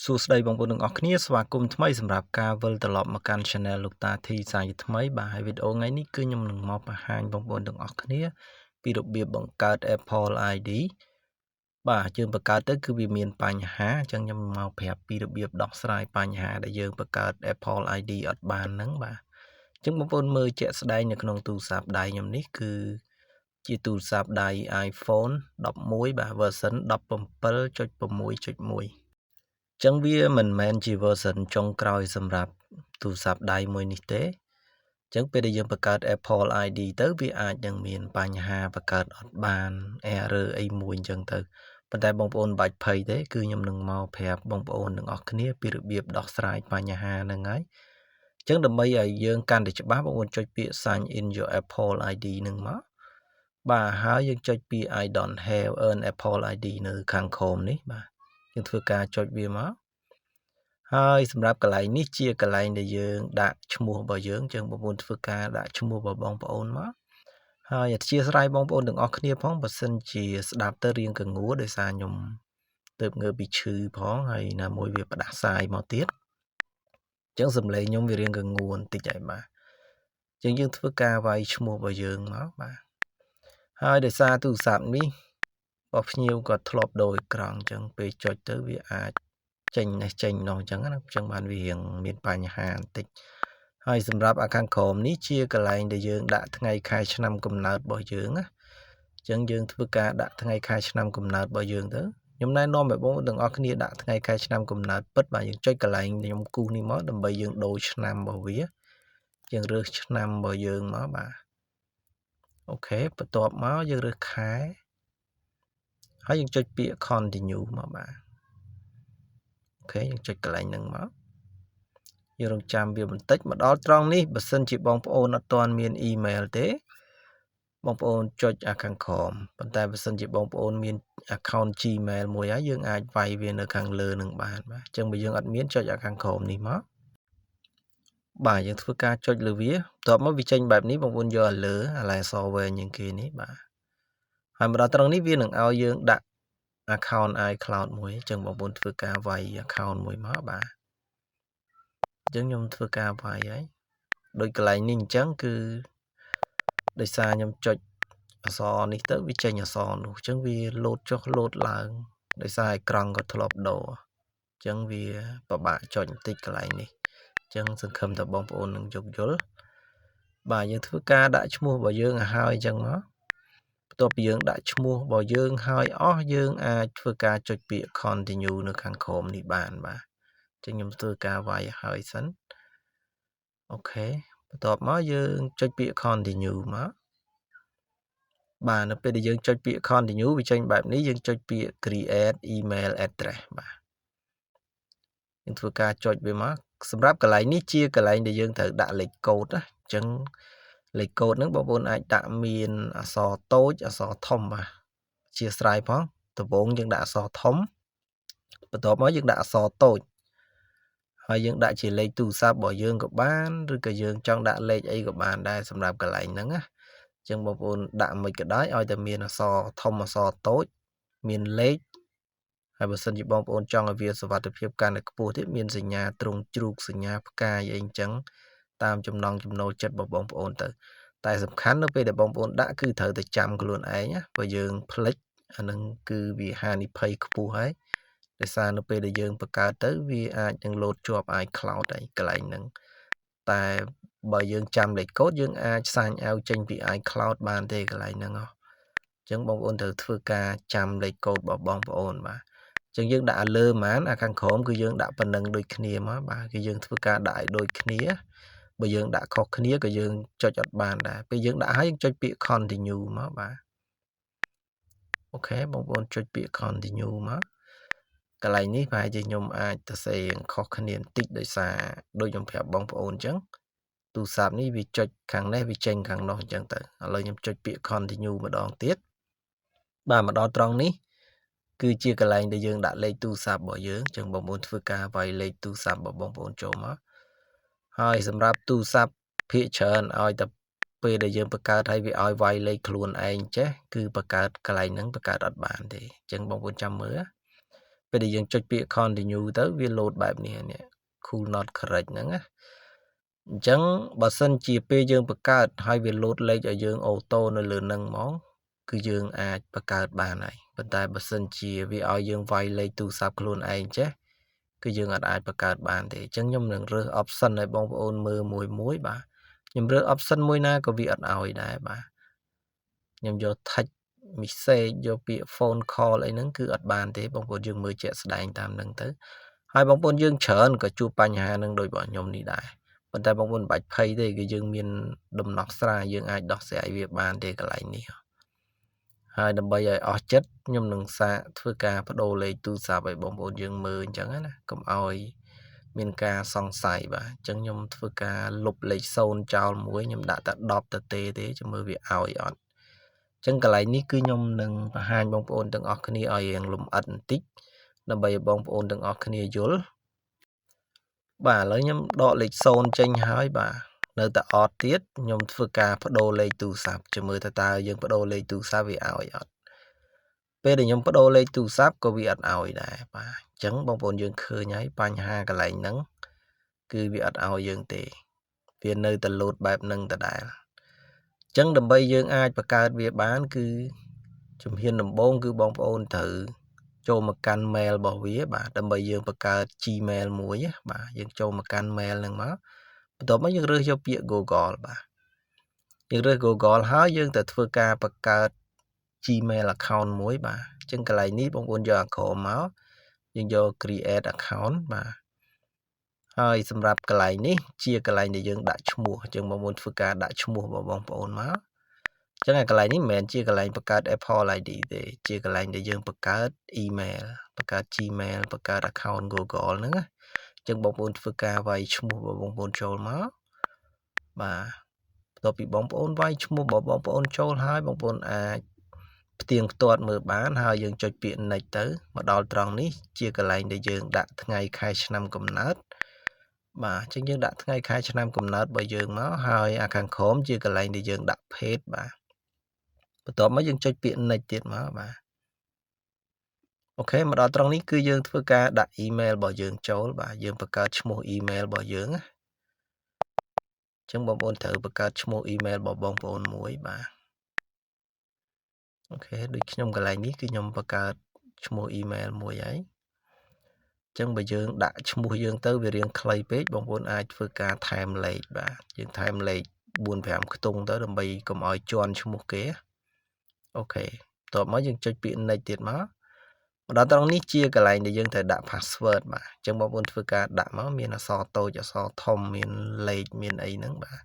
សួស្តីបងប្អូនទាំងអស់គ្នាស្វាគមន៍ថ្មីសម្រាប់ការវិលត្រឡប់មកកាន់ Channel លោកតាធីសាយថ្មីបាទហើយវីដេអូថ្ងៃនេះគឺខ្ញុំនឹងមកបង្ហាញបងប្អូនទាំងអស់គ្នាពីរបៀបបង្កើត Apple ID បាទយើងបង្កើតទៅគឺវាមានបញ្ហាអញ្ចឹងខ្ញុំមកប្រាប់ពីរបៀបដោះស្រាយបញ្ហាដែលយើងបង្កើត Apple ID អត់បានហ្នឹងបាទអញ្ចឹងបងប្អូនមើលជាក់ស្ដែងនៅក្នុងទូរស័ព្ទដៃខ្ញុំនេះគឺជាទូរស័ព្ទដៃ iPhone 11បាទ version 17.6.1ចឹងវាមិនមែនជា version ចុងក្រោយសម្រាប់ទូរស័ព្ទដៃមួយនេះទេអញ្ចឹងពេលដែលយើងបង្កើត Apple ID ទៅវាអាចនឹងមានបញ្ហាបង្កើតអត់បាន error អីមួយអញ្ចឹងទៅប៉ុន្តែបងប្អូនមិនបាច់ភ័យទេគឺខ្ញុំនឹងមកប្រាប់បងប្អូនទាំងអស់គ្នាពីរបៀបដោះស្រាយបញ្ហាហ្នឹងហើយអញ្ចឹងដើម្បីឲ្យយើងកាន់តែច្បាស់បងប្អូនចុចពាក្យ sign in your Apple ID ហ្នឹងមកបាទហើយយើងចុចពាក្យ I don't have an Apple ID នៅខាងក្រោមនេះបាទយើងធ្វើការចុចវាមកហើយសម្រាប់កន្លែងនេះជាកន្លែងដែលយើងដាក់ឈ្មោះរបស់យើងចឹងបងប្អូនធ្វើការដាក់ឈ្មោះរបស់បងប្អូនមកហើយអធ្យាស្រ័យបងប្អូនទាំងអស់គ្នាផងបើសិនជាស្ដាប់ទៅរៀងកងួរដោយសារខ្ញុំទៅងើពីឈឺផងហើយណាមួយវាផ្ដាសាយមកទៀតអញ្ចឹងសំឡេងខ្ញុំវារៀងកងួរបន្តិចហើយបាទអញ្ចឹងយើងធ្វើការវាយឈ្មោះរបស់យើងមកបាទហើយដោយសារទូរស័ព្ទនេះបើភ្ញៀវគាត់ធ្លាប់ដូរអេក្រង់អញ្ចឹងពេលចុចទៅវាអាចចេញនេះចេញនោះអញ្ចឹងណាអញ្ចឹងបានវារៀងមានបញ្ហាបន្តិចហើយសម្រាប់អាខាងក្រោមនេះជាកន្លែងដែលយើងដាក់ថ្ងៃខែឆ្នាំកំណើតរបស់យើងណាអញ្ចឹងយើងធ្វើការដាក់ថ្ងៃខែឆ្នាំកំណើតរបស់យើងទៅខ្ញុំណែនាំឲ្យបងប្អូនទាំងអស់គ្នាដាក់ថ្ងៃខែឆ្នាំកំណើតពិតបាទយើងចុចកន្លែងខ្ញុំគូសនេះមកដើម្បីយើងដូរឆ្នាំរបស់វាយើងរើសឆ្នាំរបស់យើងមកបាទ OK បន្ទាប់មកយើងរើសខែហើយយើងចុចពាក្យ continue មកបាទ OK យើងចុចកន្លែងហ្នឹងមកយើងរងចាំវាបន្តិចមកដល់ត្រង់នេះបើសិនជាបងប្អូនអត់ទាន់មានអ៊ីមែលទេបងប្អូនចុចអាខាងក្រោមប៉ុន្តែបើសិនជាបងប្អូនមាន account Gmail មួយហើយយើងអាចវាយវានៅខាងលើនឹងបានបាទអញ្ចឹងបើយើងអត់មានចុចអាខាងក្រោមនេះមកបាទយើងធ្វើការចុចលើវាបន្ទាប់មកវាចេញបែបនេះបងប្អូនយកឲ្យលើអាឡែសវែងជាងគេនេះបាទហើយមកដល់ត្រង់នេះវានឹងឲ្យយើងដាក់ account iCloud មួយអញ្ចឹងបងប្អូនធ្វើការវាយ account មួយមកបាទអញ្ចឹងខ្ញុំធ្វើការវាយហើយដូចកន្លែងនេះអញ្ចឹងគឺដោយសារខ្ញុំចុចអក្សរនេះទៅវាចេញអក្សរនោះអញ្ចឹងវាលោតចុះលោតឡើងដោយសារអេក្រង់ក៏ធ្លាប់ដូរអញ្ចឹងវាពិបាកចុចបន្តិចកន្លែងនេះអញ្ចឹងសង្ឃឹមថាបងប្អូននឹងយោគយល់បាទយើងធ្វើការដាក់ឈ្មោះរបស់យើងឲ្យហើយអញ្ចឹងមកបន្ទាប់ពីយើងដាក់ឈ្មោះរបស់យើងហើយអស់យើងអាចធ្វើការចុចពាក្យ continue នៅខាងក្រោមនេះបានបាទអញ្ចឹងខ្ញុំធ្វើការវាយឲ្យសិន OK បន្ទាប់មកយើងចុចពាក្យ continue មកបាទនៅពេលដែលយើងចុចពាក្យ continue វាចេញបែបនេះយើងចុចពាក្យ create email address បាទយើងធ្វើការចុចវាមកសម្រាប់កន្លែងនេះជាកន្លែងដែលយើងត្រូវដាក់លេខកូដណាអញ្ចឹងលេខកូដហ្នឹងបងប្អូនអាចដាក់មានអក្សរតូចអក្សរធំបាទជាស្រ័យផងដំបូងយើងដាក់អក្សរធំបន្ទាប់មកយើងដាក់អក្សរតូចហើយយើងដាក់ជាលេខទូរស័ព្ទរបស់យើងក៏បានឬក៏យើងចង់ដាក់លេខអីក៏បានដែរសម្រាប់កន្លែងហ្នឹងណាអញ្ចឹងបងប្អូនដាក់មិនក៏ដោយឲ្យតែមានអក្សរធំអក្សរតូចមានលេខហើយបើសិនជាបងប្អូនចង់ឲ្យវាសុវត្ថិភាពកាន់តែខ្ពស់ទៀតមានសញ្ញាទ្រង់ជ្រូកសញ្ញាផ្កាយអីអញ្ចឹងតាមចំណង់ចំណូលចិត្តរបស់បងប្អូនទៅតែសំខាន់នៅពេលដែលបងប្អូនដាក់គឺត្រូវតែចាំខ្លួនឯងណាបើយើងភ្លេចអានឹងគឺវាហានិភ័យខ្ពស់ហើយដោយសារនៅពេលដែលយើងបង្កើតទៅវាអាចនឹងលោតជាប់ iCloud ហើយកន្លែងហ្នឹងតែបើយើងចាំលេខកូដយើងអាច sign out ចេញពី iCloud បានទេកន្លែងហ្នឹងហ៎អញ្ចឹងបងប្អូនត្រូវធ្វើការចាំលេខកូដរបស់បងប្អូនបាទអញ្ចឹងយើងដាក់លើហ្មងអាខាងក្រោមគឺយើងដាក់ប៉ុណ្ណឹងដូចគ្នាមកបាទគឺយើងធ្វើការដាក់ឲ្យដូចគ្នាបើយើងដាក់ខុសគ្នាក៏យើងចុចអត់បានដែរពេលយើងដាក់ហើយយើងចុចពាក្យ continue មកបាទ OK បងប្អូនចុចពាក្យ continue មកកន្លែងនេះប្រហែលជាខ្ញុំអាចទៅសេខុសគ្នាបន្តិចដោយសារដូចខ្ញុំប្រាប់បងប្អូនអញ្ចឹងទូរស័ព្ទនេះវាចុចខាងនេះវាចេញខាងនោះអញ្ចឹងទៅឥឡូវខ្ញុំចុចពាក្យ continue ម្ដងទៀតបាទមកដល់ត្រង់នេះគឺជាកន្លែងដែលយើងដាក់លេខទូរស័ព្ទរបស់យើងអញ្ចឹងបងប្អូនធ្វើការវាយលេខទូរស័ព្ទរបស់បងប្អូនចូលមកហើយសម្រាប់ទូរស័ព្ទភាគច្រើនឲ្យតែពេលដែលយើងបង្កើតឲ្យវាឲ្យវាយលេខខ្លួនឯងចេះគឺបង្កើតកន្លែងហ្នឹងបង្កើតអត់បានទេអញ្ចឹងបងប្អូនចាំមើល ពេលដែលយើងចុចពាក្យ continue ទៅវា load បែបនេះនេះ cool not correct ហ្នឹងណាអញ្ចឹងបើសិនជាពេលយើងបង្កើតហើយវា load លេខឲ្យយើង auto នៅលើនឹងហ្មងគឺយើងអាចបង្កើតបានហើយប៉ុន្តែបើសិនជាវាឲ្យយើងវាយលេខទូរស័ព្ទខ្លួនឯងចេះគឺយើងអត់អាចបង្កើតបានទេអញ្ចឹងខ្ញុំនឹងរើស option ឲ្យបងប្អូនមើលមួយមួយបាទខ្ញុំរើស option មួយណាក៏វាអត់ឲ្យដែរបាទខ្ញុំយក text message យកពាក្យ phone call អីហ្នឹងគឺអត់បានទេបងប្អូនយើងមើលជាក់ស្ដែងតាមហ្នឹងទៅហើយបងប្អូនយើងច្រើនក៏ជួបបញ្ហាហ្នឹងដូចរបស់ខ្ញុំនេះដែរប៉ុន្តែបងប្អូនមិនបាច់ភ័យទេគឺយើងមានដំណោះស្រាយយើងអាចដោះស្រាយវាបានទេកន្លែងនេះហើយដើម្បីឲ្យអស់ចិត្តខ្ញុំនឹងសាកធ្វើការបដូរលេខទូរស័ព្ទឲ្យបងប្អូនយើងមើលអញ្ចឹងណាកុំឲ្យមានការសង្ស័យបាទអញ្ចឹងខ្ញុំធ្វើការលុបលេខ0ចោលមួយខ្ញុំដាក់តែ10ទៅទេទេចាំមើលវាឲ្យអត់អញ្ចឹងកន្លែងនេះគឺខ្ញុំនឹងបង្ហាញបងប្អូនទាំងអស់គ្នាឲ្យរៀងលម្អិតបន្តិចដើម្បីឲ្យបងប្អូនទាំងអស់គ្នាយល់បាទឥឡូវខ្ញុំដកលេខ0ចេញហើយបាទនៅតែអត់ទៀតខ្ញុំធ្វើការបដូរលេខទូរស័ព្ទចាំមើលថាតើយើងបដូរលេខទូរស័ព្ទវាឲ្យអត់ពេលដែលខ្ញុំបដូរលេខទូរស័ព្ទក៏វាអត់ឲ្យដែរបាទអញ្ចឹងបងប្អូនយើងឃើញហើយបញ្ហាកន្លែងហ្នឹងគឺវាអត់ឲ្យយើងទេវានៅតែលោតបែបហ្នឹងដដែលអញ្ចឹងដើម្បីយើងអាចបង្កើតវាបានគឺជំហានដំបូងគឺបងប្អូនត្រូវចូលមកកាន់ mail របស់វាបាទដើម្បីយើងបង្កើត Gmail មួយបាទយើងចូលមកកាន់ mail ហ្នឹងមកបន្ទាប់មកយើងរើសយកពាក្យ Google បាទយើងរើស Google ហើយយើងទៅធ្វើការបង្កើត Gmail account មួយបាទអញ្ចឹងកន្លែងនេះបងប្អូនយកអាក្រោមមកយើងយក create account បាទហើយសម្រាប់កន្លែងនេះជាកន្លែងដែលយើងដាក់ឈ្មោះអញ្ចឹងបងប្អូនធ្វើការដាក់ឈ្មោះរបស់បងប្អូនមកអញ្ចឹងអាកន្លែងនេះមិនមែនជាកន្លែងបង្កើត Apple ID ទេជាកន្លែងដែលយើងបង្កើត email បង្កើត Gmail បង្កើត account Google ហ្នឹងណាអញ្ចឹងបងប្អូនធ្វើការវាយឈ្មោះរបស់បងប្អូនចូលមកបាទបន្ទាប់ពីបងប្អូនវាយឈ្មោះរបស់បងប្អូនចូលហើយបងប្អូនអាចផ្ទៀងផ្ទាត់មើលបានហើយយើងចុចពាក្យ next ទៅមកដល់ត្រង់នេះជាកន្លែងដែលយើងដាក់ថ្ងៃខែឆ្នាំកំណើតបាទអញ្ចឹងយើងដាក់ថ្ងៃខែឆ្នាំកំណើតរបស់យើងមកហើយអាខាងក្រោមជាកន្លែងដែលយើងដាក់ភេទបាទបន្ទាប់មកយើងចុចពាក្យ next ទៀតមកបាទ OK មកដល់ត្រង់នេះគឺយើងធ្វើការដាក់ email របស់យើងចូលបាទយើងបង្កើតឈ្មោះ email របស់យើងណាអញ្ចឹងបងប្អូនត្រូវបង្កើតឈ្មោះ email របស់បងប្អូនមួយបាទ OK ដូចខ្ញុំកន្លែងនេះគឺខ្ញុំបង្កើតឈ្មោះ email មួយហើយអញ្ចឹងបើយើងដាក់ឈ្មោះយើងទៅវារៀងខ្លីពេកបងប្អូនអាចធ្វើការថែមលេខបាទយើងថែមលេខ4 5ខ្ទង់ទៅដើម្បីកុំឲ្យជាន់ឈ្មោះគេ OK បន្ទាប់មកយើងចុចពាក្យ next ទៀតមកមកដល់ត្រង់នេះជាកន្លែងដែលយើងត្រូវដាក់ password បាទអញ្ចឹងបងប្អូនធ្វើការដាក់មកមានអក្សរតូចអក្សរធំមានលេខមានអីហ្នឹងបាទ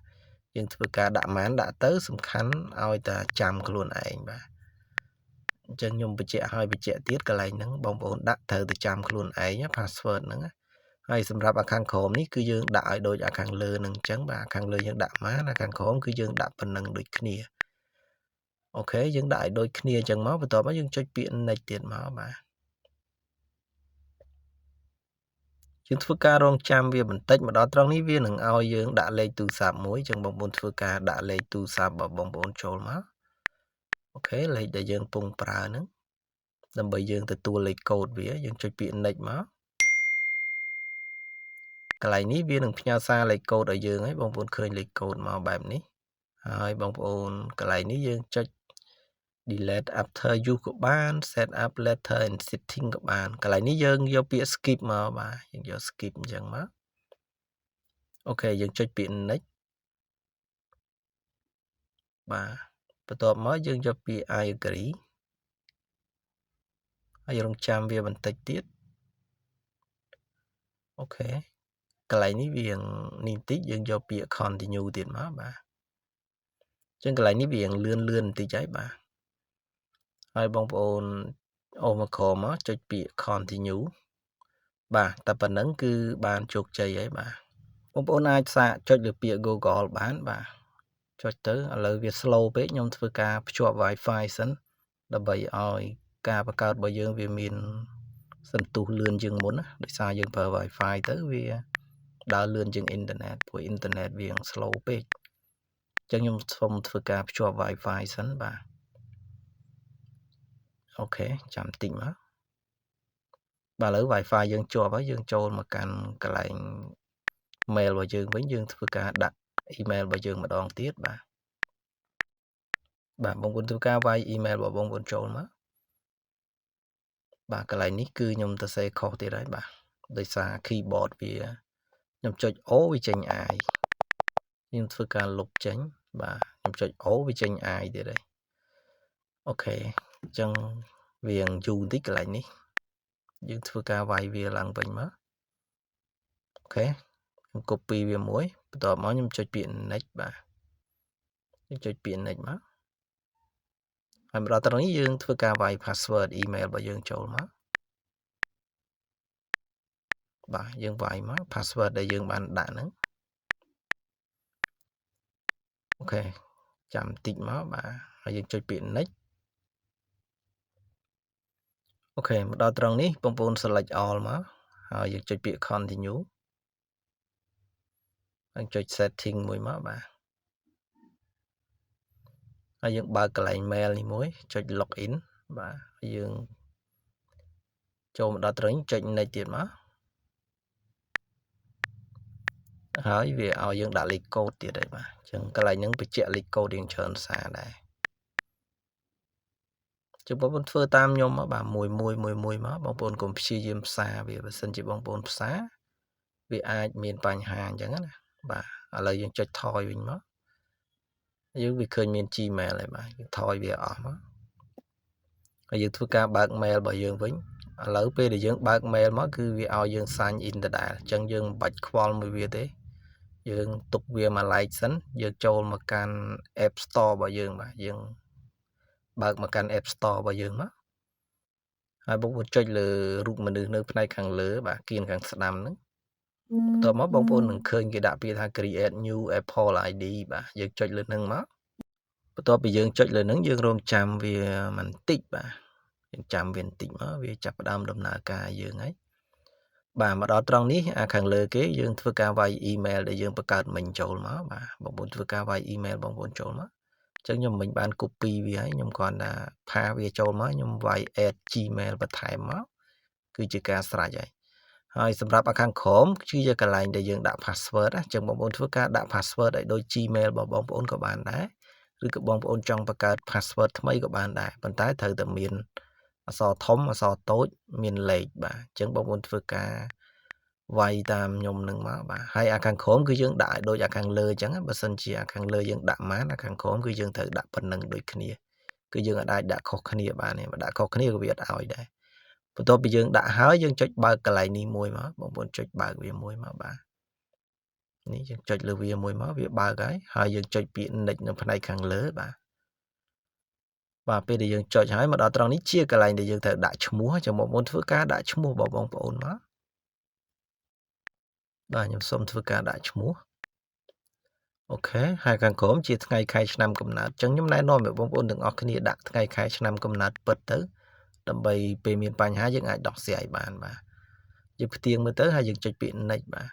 យើងធ្វើការដាក់ម៉ានដាក់ទៅសំខាន់ឲ្យតែចាំខ្លួនឯងបាទអញ្ចឹងខ្ញុំបញ្ជាក់ឲ្យបញ្ជាក់ទៀតកន្លែងហ្នឹងបងប្អូនដាក់ត្រូវតែចាំខ្លួនឯង password ហ្នឹងណាហើយសម្រាប់អាខាងក្រោមនេះគឺយើងដាក់ឲ្យដូចអាខាងលើនឹងអញ្ចឹងបាទខាងលើយើងដាក់ម៉ានអាខាងក្រោមគឺយើងដាក់ប៉ុណ្ណឹងដូចគ្នា OK យើងដាក់ឲ្យដូចគ្នាអញ្ចឹងមកបន្ទាប់មកយើងចុចពាក្យ next ទៀតមកបាទយើងធ្វើការរងចាំវាបន្តិចមកដល់ត្រង់នេះវានឹងឲ្យយើងដាក់លេខទូរស័ព្ទមួយអញ្ចឹងបងប្អូនធ្វើការដាក់លេខទូរស័ព្ទរបស់បងប្អូនចូលមក OK លេខដែលយើងពងប្រើហ្នឹងដើម្បីយើងទទួលលេខកូដវាយើងចុចពាក្យ next មកកន្លែងនេះវានឹងផ្ញើសារលេខកូដឲ្យយើងហើយបងប្អូនឃើញលេខកូដមកបែបនេះហើយបងប្អូនកន្លែងនេះយើងចុច delete after use ក៏បាន set up later in setting ក៏បានកន្លែងនេះយើងយកពាក្យ skip មកបាទយើងយក skip អញ្ចឹងមក OK យើងចុចពាក្យ next បាទបន្ទាប់មកយើងយកពាក្យ I agree ហើយរងចាំវាបន្តិចទៀត OK កន្លែងនេះវានេះបន្តិចយើងយកពាក្យ continue ទៀតមកបាទអញ្ចឹងកន្លែងនេះវាលឿនលឿនបន្តិចហើយបាទហើយបងប្អូនអូសមកក្រោមមកចុចពាក្យ continue បាទតែប៉ុណ្ណឹងគឺបានជោគជ័យហើយបាទបងប្អូនអាចសាកចុចលើពាក្យ Google បានបាទចុចទៅឥឡូវវា slow ពេកខ្ញុំធ្វើការភ្ជាប់ Wi-Fi សិនដើម្បីឲ្យការបង្កើតរបស់យើងវាមានសន្ទុះលឿនជាងមុនណាដោយសារយើងប្រើ Wi-Fi ទៅវាដើរលឿនជាងអ៊ីនធឺណិតព្រោះអ៊ីនធឺណិតវា slow ពេកអញ្ចឹងខ្ញុំសូមធ្វើការភ្ជាប់ Wi-Fi សិនបាទ OK ចាំតិចមក បាទឥឡូវ Wi-Fi យើងជាប់ហើយយើងចូលមកកាន់កន្លែង mail របស់យើងវិញយើងធ្វើការដាក់ email របស់យើងម្ដងទៀតបាទបាទបងប្អូនធ្វើការវាយ email របស់បងប្អូនចូលមកបាទកន្លែងនេះគឺខ្ញុំទៅសេខុសទៀតហើយបាទដោយសារ keyboard វាខ្ញុំចុច O វាចេញ I ខ្ញុំធ្វើការលុបចេញបាទខ្ញុំចុច O វាចេញ I ទៀតហើយ OK អញ្ចឹងវាយូរបន្តិចកន្លែងនេះយើងធ្វើការវាយវាឡើងវិញមក OK ខ្ញុំ copy វាមួយបន្ទាប់មកខ្ញុំចុចពាក្យ next បាទយើងចុចពាក្យ next មកហើយមកដល់ត្រង់នេះយើងធ្វើការវាយ password email របស់យើងចូលមកបាទយើងវាយមក password ដែលយើងបានដាក់ហ្នឹង OK ចាំតិចមកបាទហើយយើងចុចពាក្យ next OK មកដល់ត្រង់នេះបងប្អូន select all មកហើយយើងចុចពាក្យ continue ហើយចុច setting មួយមកបាទហើយយើងបើកកន្លែង mail នេះមួយចុច login បាទហើយយើងចូលមកដល់ត្រង់ចុច next ទៀតមកហើយវាឲ្យយើងដាក់លេខកូដទៀតហើយបាទអញ្ចឹងកន្លែងហ្នឹងបញ្ជាក់លេខកូដរៀងច្រើនសារដែរជបងប្អូនធ្វើតាមខ្ញុំមកបាទមួយមួយមួយមួយមកបងប្អូនកុំព្យាយាមផ្សារវាបើសិនជាបងប្អូនផ្សារវាអាចមានបញ្ហាអញ្ចឹងណាបាទឥឡូវយើងចុចថយវិញមកយើងវាឃើញមាន Gmail ហើយបាទយើងថយវាអស់មកហើយយើងធ្វើការបើក mail របស់យើងវិញឥឡូវពេលដែលយើងបើក mail មកគឺវាឲ្យយើង sign in ដដែលអញ្ចឹងយើងមិនបាច់ខ្វល់មួយវាទេយើងទុកវាមួយ like សិនយើងចូលមកកាន់ App Store របស់យើងបាទយើងបើកមកកាន់ App Store របស់យើងមកហើយបងប្អូនចុចលើរូបមនុស្សនៅផ្នែកខាងលើបាទគៀនខាងស្ដាំហ្នឹងបន្ទាប់មកបងប្អូននឹងឃើញគេដាក់ពាក្យថា create new Apple ID បាទយើងចុចលើហ្នឹងមកបន្ទាប់ពីយើងចុចលើហ្នឹងយើងរងចាំវាបន្តិចបាទយើងចាំវាបន្តិចមកវាចាប់ផ្ដើមដំណើរការយើងហើយបាទមកដល់ត្រង់នេះអាខាងលើគេយើងធ្វើការវាយ email ដែលយើងបង្កើតមិញចូលមកបាទបងប្អូនធ្វើការវាយ email បងប្អូនចូលមកអញ្ចឹងខ្ញុំមិញបាន copy វាហើយខ្ញុំគ្រាន់តែpaste វាចូលមកខ្ញុំវាយ @gmail បន្ថែមមកគឺជាការស្រេចហើយហើយសម្រាប់អាខាងក្រោមគឺជាកន្លែងដែលយើងដាក់ password ណាអញ្ចឹងបងប្អូនធ្វើការដាក់ password ឲ្យដូច Gmail របស់បងប្អូនក៏បានដែរឬក៏បងប្អូនចង់បង្កើត password ថ្មីក៏បានដែរប៉ុន្តែត្រូវតែមានអក្សរធំអក្សរតូចមានលេខបាទអញ្ចឹងបងប្អូនធ្វើការវាយតាមខ្ញុំនឹងមកបាទហើយអាខាងក្រោមគឺយើងដាក់ឲ្យដូចអាខាងលើអញ្ចឹងបើសិនជាអាខាងលើយើងដាក់ម៉ានអាខាងក្រោមគឺយើងត្រូវដាក់ប៉ុណ្ណឹងដូចគ្នាគឺយើងអាចដាក់ខុសគ្នាបានទេបើដាក់ខុសគ្នាក៏វាអត់ឲ្យដែរបន្ទាប់ពីយើងដាក់ហើយយើងចុចបើកកន្លែងនេះមួយមកបងប្អូនចុចបើកវាមួយមកបាទនេះយើងចុចលើវាមួយមកវាបើកហើយហើយយើងចុចពាក្យ next នៅផ្នែកខាងលើបាទបាទពេលដែលយើងចុចហើយមកដល់ត្រង់នេះជាកន្លែងដែលយើងត្រូវដាក់ឈ្មោះចាំបងប្អូនធ្វើការដាក់ឈ្មោះរបស់បងប្អូនមកបាទខ្ញុំសូមធ្វើការដាក់ឈ្មោះOK ហើយខាងក្រោមជាថ្ងៃខែឆ្នាំកំណើតអញ្ចឹងខ្ញុំណែនាំឲ្យបងប្អូនទាំងអស់គ្នាដាក់ថ្ងៃខែឆ្នាំកំណើតពិតទៅដើម្បីពេលមានបញ្ហាយើងអាចដោះស្រាយបានបាទយើងផ្ទៀងមើលទៅហើយយើងចុចពាក្យ next បាទ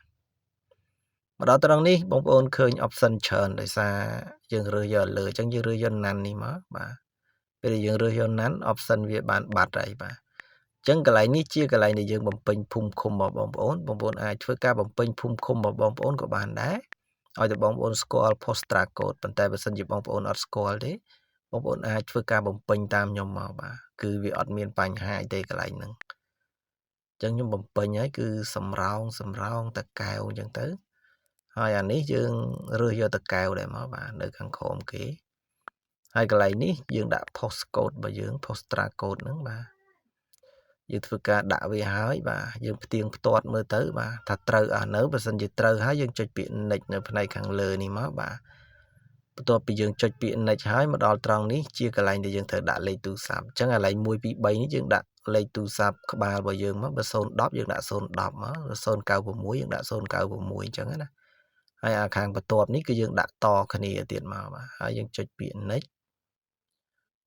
មកដល់ត្រង់នេះបងប្អូនឃើញ option ច្រើនដោយសារយើងរើសយកលើអញ្ចឹងយើងរើសយក none នេះមកបាទពេលដែលយើងរើសយក none option វាបានបាត់ហើយបាទអញ្ចឹងកន្លែងនេះជាកន្លែងដែលយើងបំពេញភូមិឃុំរបស់បងប្អូនបងប្អូនអាចធ្វើការបំពេញភូមិឃុំរបស់បងប្អូនក៏បានដែរឲ្យតែបងប្អូនស្គាល់ postal code ប៉ុន្តែបើសិនជាបងប្អូនអត់ស្គាល់ទេបងប្អូនអាចធ្វើការបំពេញតាមខ្ញុំមកបាទគឺវាអត់មានបញ្ហាអីទេកន្លែងហ្នឹងអញ្ចឹងខ្ញុំបំពេញហើយគឺសំរោងសំរោងតកែវអញ្ចឹងទៅហើយអានេះយើងរើសយកតកែវដែរមកបាទនៅខាងក្រោមគេហើយកន្លែងនេះយើងដាក់ post code របស់យើង postal code ហ្នឹងបាទយើងធ្វើការដាក់វាហើយបាទយើងផ្ទៀងផ្ទាត់មើលទៅបាទថាត្រូវអស់នៅបើសិនជាត្រូវហើយយើងចុចពាក្យ next នៅផ្នែកខាងលើនេះមកបាទបន្ទាប់ពីយើងចុចពាក្យ next ហើយមកដល់ត្រង់នេះជាកន្លែងដែលយើងត្រូវដាក់លេខទូរស័ព្ទអញ្ចឹងកន្លែង1 2 3នេះយើងដាក់លេខទូរស័ព្ទក្បាលរបស់យើងមកបើ010យើងដាក់010មក096យើងដាក់096អញ្ចឹងណាហើយអាខាងបន្ទាប់នេះគឺយើងដាក់តគ្នាទៀតមកបាទហើយយើងចុចពាក្យ next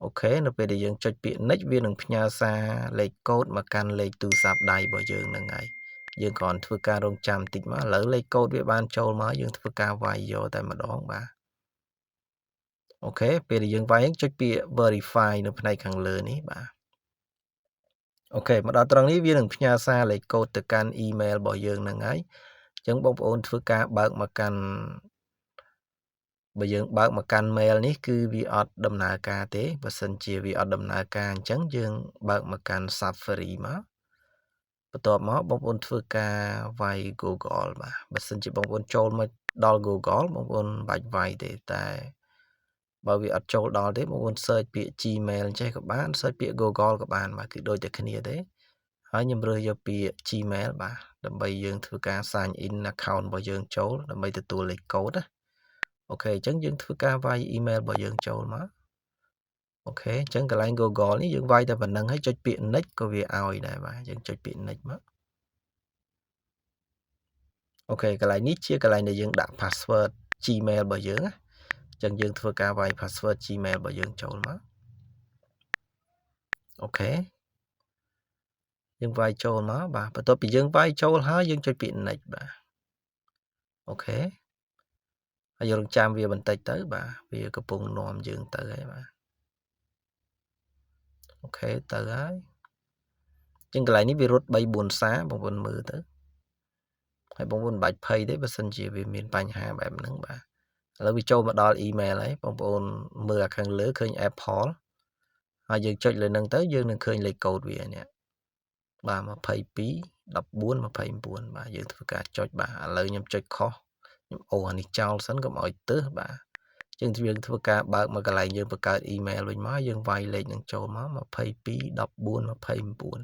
OK នៅពេលដែលយើងចុចពាក្យ next វានឹងផ្ញើសារលេខកូដមកកាន់លេខទូរស័ព្ទដៃរបស់យើងហ្នឹងហើយយើងគ្រាន់ធ្វើការរងចាំបន្តិចមកឥឡូវលេខកូដវាបានចូលមកយើងធ្វើការវាយយកតែម្ដងបាទ OK ពេលដែលយើងវាយចុចពាក្យ verify នៅផ្នែកខាងលើនេះបាទ OK មកដល់ត្រង់នេះវានឹងផ្ញើសារលេខកូដទៅកាន់អ៊ីមែលរបស់យើងហ្នឹងហើយអញ្ចឹងបងប្អូនធ្វើការបើកមកកាន់បើយើងបើកមកកាន់ mail នេះគឺវាអត់ដំណើរការទេបើសិនជាវាអត់ដំណើរការអញ្ចឹងយើងបើកមកកាន់ Safari មកបន្ទាប់មកបងប្អូនធ្វើការវាយ Google បាទបើសិនជាបងប្អូនចូលមកដល់ Google បងប្អូនមិនបាច់វាយទេតែបើវាអត់ចូលដល់ទេបងប្អូន search ពាក្យ Gmail ចេះក៏បាន search ពាក្យ Google ក៏បានបាទគឺដូចតែគ្នាទេហើយខ្ញុំរើសយកពាក្យ Gmail បាទដើម្បីយើងធ្វើការ sign in account របស់យើងចូលដើម្បីទទួលលេខកូដណា OK អញ្ចឹងយើងធ្វើការវាយ email របស់យើងចូលមក OK អញ្ចឹងកន្លែង Google នេះយើងវាយតែប៉ុណ្្នឹងហើយចុចពាក្យ next ក៏វាឲ្យដែរបាទយើងចុចពាក្យ next មក OK កន្លែងនេះជាកន្លែងដែលយើងដាក់ password Gmail របស់យើងណាអញ្ចឹងយើងធ្វើការវាយ password Gmail របស់យើងចូលមក OK យើងវាយចូលមកបាទបន្ទាប់ពីយើងវាយចូលហើយយើងចុចពាក្យ next បាទ OK ហើយយើងរងចាំវាបន្តិចទៅបាទវាកំពុងនាំយើងទៅហើយបាទ OK ទៅហើយជាងកន្លែងនេះវារត់3 4សារបងប្អូនមើលទៅហើយបងប្អូនមិនបាច់ភ័យទេបើសិនជាវាមានបញ្ហាបែបហ្នឹងបាទឥឡូវវាចូលមកដល់ email ហើយបងប្អូនមើលអាខាងលើឃើញ Apple ហើយយើងចុចលើនឹងទៅយើងនឹងឃើញលេខកូដវានេះបាទ22 14 29បាទយើងធ្វើការចុចបាទឥឡូវខ្ញុំចុចខុសខ្ញុំអូសអានេះចោលសិនកុំឲ្យទើសបាទជាងយើងធ្វើការបើកមកកន្លែងយើងបង្កើតអ៊ីមែលវិញមកយើងវាយលេខនឹងចូលមក22 14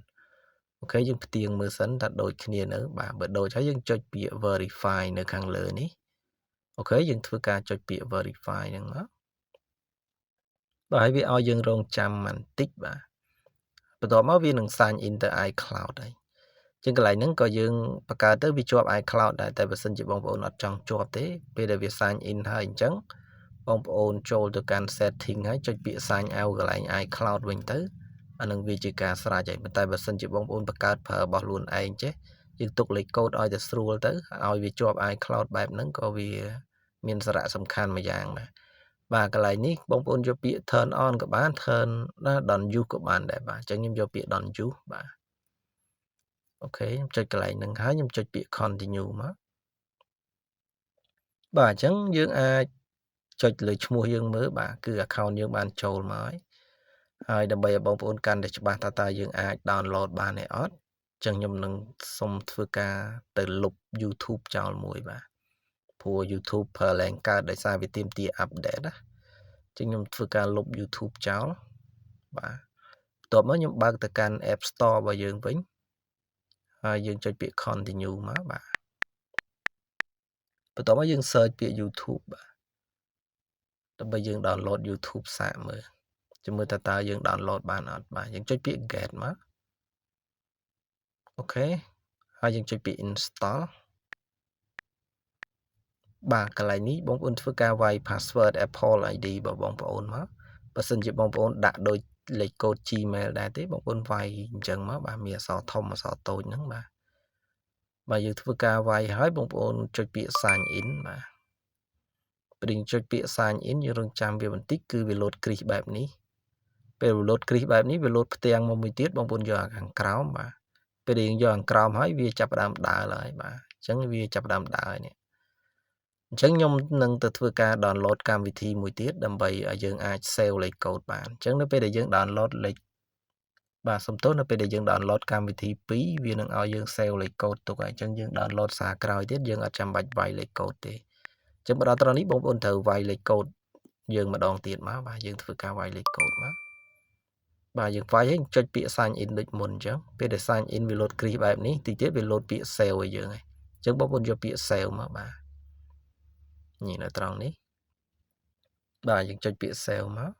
29 OK យើងផ្ទៀងមើលសិនថាដូចគ្នានៅបាទបើដូចហើយយើងចុចពាក្យ verify នៅខាងលើនេះ OK យើងធ្វើការចុចពាក្យ verify ហ្នឹងមកបាទហើយវាឲ្យយើងរងចាំបន្តិចបាទបន្ទាប់មកវានឹង sign in ទៅ iCloud ហើយជាងកន្លែងហ្នឹងក៏យើងបង្កើតទៅវាជាប់ iCloud ដែរតែបើសិនជាបងប្អូនអត់ចង់ជាប់ទេពេលដែលវា sign in ហើយអញ្ចឹងបងប្អូនចូលទៅកាន់ setting ហើយចុចពាក្យ sign out កន្លែង iCloud វិញទៅអានឹងវាជាការស្រេចហើយប៉ុន្តែបើសិនជាបងប្អូនបង្កើតប្រើរបស់ខ្លួនឯងចេះយើងទុកលេខកូដឲ្យតែស្រួលទៅឲ្យវាជាប់ iCloud បែបហ្នឹងក៏វាមានសារៈសំខាន់មួយយ៉ាងដែរបាទកន្លែងនេះបងប្អូនយកពាក្យ turn on ក៏បាន turn ណា don't use ក៏បានដែរបាទអញ្ចឹងខ្ញុំយកពាក្យ don't use បាទ OK ខ្ញុំចុចកន្លែងហ្នឹងហើយខ្ញុំចុចពាក្យ continue មកបាទអញ្ចឹងយើងអាចចុចលើឈ្មោះយើងមើលបាទគឺ account យើងបានចូលមកហើយហើយដើម្បីឲ្យបងប្អូនកាន់តែច្បាស់ថាតើយើងអាច download បានទេអត់អញ្ចឹងខ្ញុំនឹងសុំធ្វើការទៅលុប YouTube ចោលមួយបាទព្រោះ YouTube ប្រើឡើងកើតដោយសារវាទាមទារ update ណាអញ្ចឹងខ្ញុំធ្វើការលុប YouTube ចោលបាទបន្ទាប់មកខ្ញុំបើកទៅកាន់ App Store របស់យើងវិញហើយយើងចុចពាក្យ continue មកបាទបន្ទាប់មកយើង search ពាក្យ YouTube បាទដើម្បីយើង download YouTube សាកមើលចាំមើលតើតើយើង download បានអត់បាទយើងចុចពាក្យ get មក OK ហើយយើងចុចពាក្យ install បាទកន្លែងនេះបងប្អូនធ្វើការវាយ password Apple ID របស់បងប្អូនមកបើសិនជាបងប្អូនដាក់ដូចលេខកូដ Gmail ដែរទេបងប្អូនវាយអញ្ចឹងមកបាទមានអក្សរធំអក្សរតូចហ្នឹងបាទបាទយើងធ្វើការវាយហើយបងប្អូនចុចពាក្យ sign in បាទពេលចុចពាក្យ sign in យើងរងចាំវាបន្តិចគឺវាលោតគ្រីសបែបនេះពេលវាលោតគ្រីសបែបនេះវាលោតផ្ទាំងមកមួយទៀតបងប្អូនយកខាងក្រោមបាទពេលយើងយកខាងក្រោមហើយវាចាប់ផ្ដើមដើរហើយបាទអញ្ចឹងវាចាប់ផ្ដើមដើរហើយនេះអញ្ចឹងខ្ញុំនឹងទៅធ្វើការ download កម្មវិធីមួយទៀតដើម្បីឲ្យយើងអាច save លេខកូដបានអញ្ចឹងនៅពេលដែលយើង download លេខបាទសំទោសនៅពេលដែលយើង download កម្មវិធី2វានឹងឲ្យយើង save លេខកូដទុកហើយអញ្ចឹងយើង download សារក្រោយទៀតយើងអត់ចាំបាច់វាយលេខកូដទេអញ្ចឹងមកដល់ត្រង់នេះបងប្អូនត្រូវវាយលេខកូដយើងម្ដងទៀតមកបាទយើងធ្វើការវាយលេខកូដមកបាទយើងវាយហើយចុចពាក្យ sign in ដូចមុនអញ្ចឹងពេលដែល sign in វាលោតគ្រីសបែបនេះតិចទៀតវាលោតពាក្យ save ឲ្យយើងហើយអញ្ចឹងបងប្អូនយកពាក្យ save មកបាទនេះនៅត្រង់នេះបាទយើងចុចពាក្យ save មក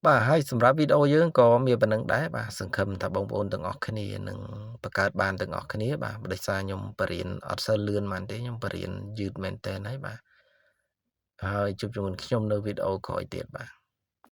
បាទហើយសម្រាប់វីដេអូយើងក៏មានប៉ុណ្្នឹងដែរបាទសង្ឃឹមថាបងប្អូនទាំងអស់គ្នានឹងបង្កើតបានទាំងអស់គ្នាបាទដោយសារខ្ញុំបរៀនអត់សូវលឿនប៉ុន្មានទេខ្ញុំបរៀនយឺតមែនតើហើយបាទហើយជួបជាមួយខ្ញុំនៅវីដេអូក្រោយទៀតបាទ។